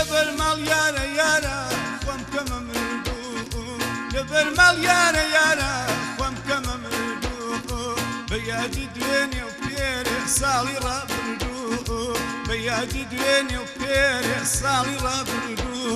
لەبەر ماڵ یارە یارە خۆم کەمە مردوو، لەبەر ماڵ یارە یارە خۆم کەمە مردوو. بە یادی دوێنێ و پێرێ ساڵی ڕابردوو، بە یادی دوێنێ و پێرێ ساڵی ڕابردوو.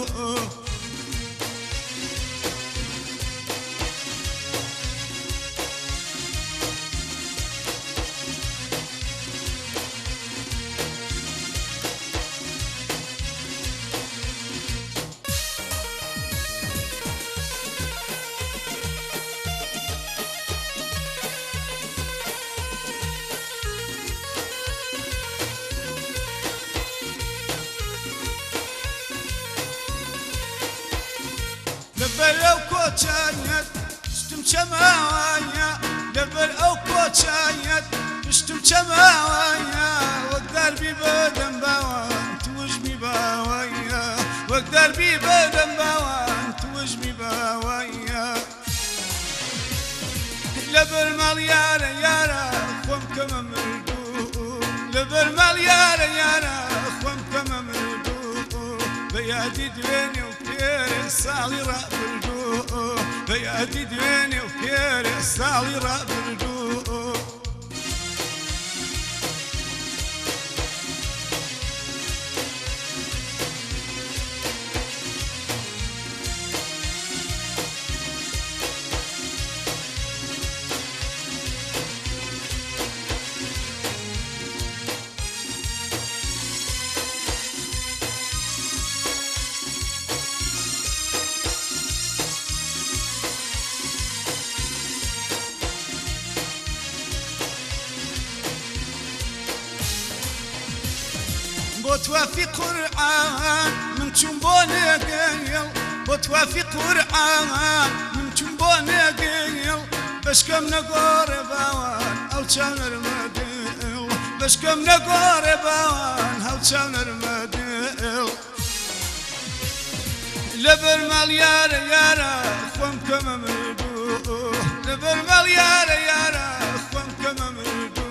لەبەر ئەو کۆچانەت پشتم چەماوە، لەبەر ئەو کۆچانەت پشتم چەماوە، وەک داربی بەدەم باوان توژمی باوەیە، وەک داربی بەدەم باوان توژمی باوەیە. لەبەر ماڵ یارە یارە خۆم کەمە مردوو، لەبەر ماڵ یارە یارە خۆم کەمە مردوو. بە یادی دوێنێ و پێرێ ساڵی ڕابردوو، بە یادی دوێنێ و پێرێ ساڵی ڕابردوو. بۆ توافی قورئان من چوم بۆ نێگەیڵ، بۆ توافی قورئان من چوم بۆ نێگەیڵ. بەشکەم نەگۆڕێ باوان هەڵچاو نەرمە دڵ، بەشکەم نەگۆڕێ باوان هەڵچاو نەرمە دڵ. لەبەر ماڵ یارە یارە خۆم کەمە مردوو، لەبەر ماڵ یارە یارە خۆم کەمە مردوو.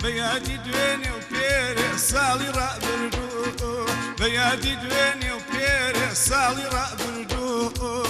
بە یادی دوێنێ و پێرێ ساڵی ڕابردوو، بە یادی دوێنێ و پێرێ ساڵی ڕابردوو.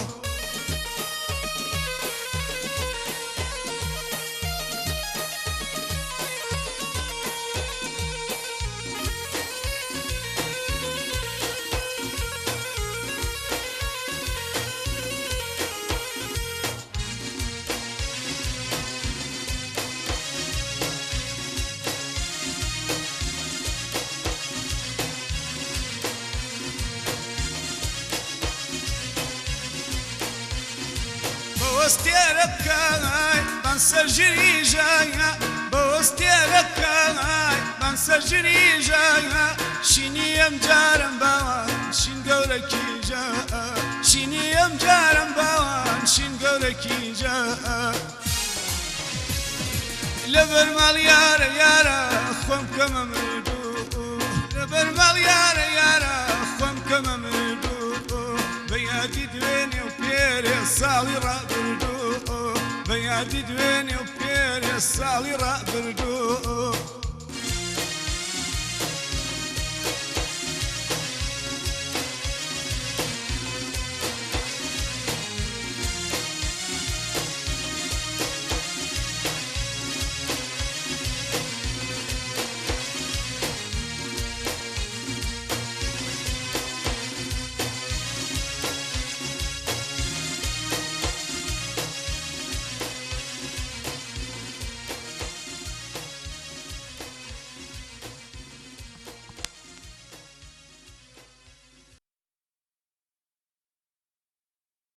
بەوەستێرە بکای بان سەرژری ژایە، بەوەستێرە بکای بان سەرژری ژایە. شینی ئەم جارم باوان شین گەورە کیژە، شینی ئەم جارم باوان شین گەورە کیژە. لەبەر ماڵ یارە یارە خۆم کەمە مردوو، لەبەر ماڵ یارە یارە خۆم کەمە مردوو. بە یادی دوێنێ و پێرێ ساڵی ڕابردوو، بە یادی دوێنێ و پێرێ ساڵی ڕابردوو.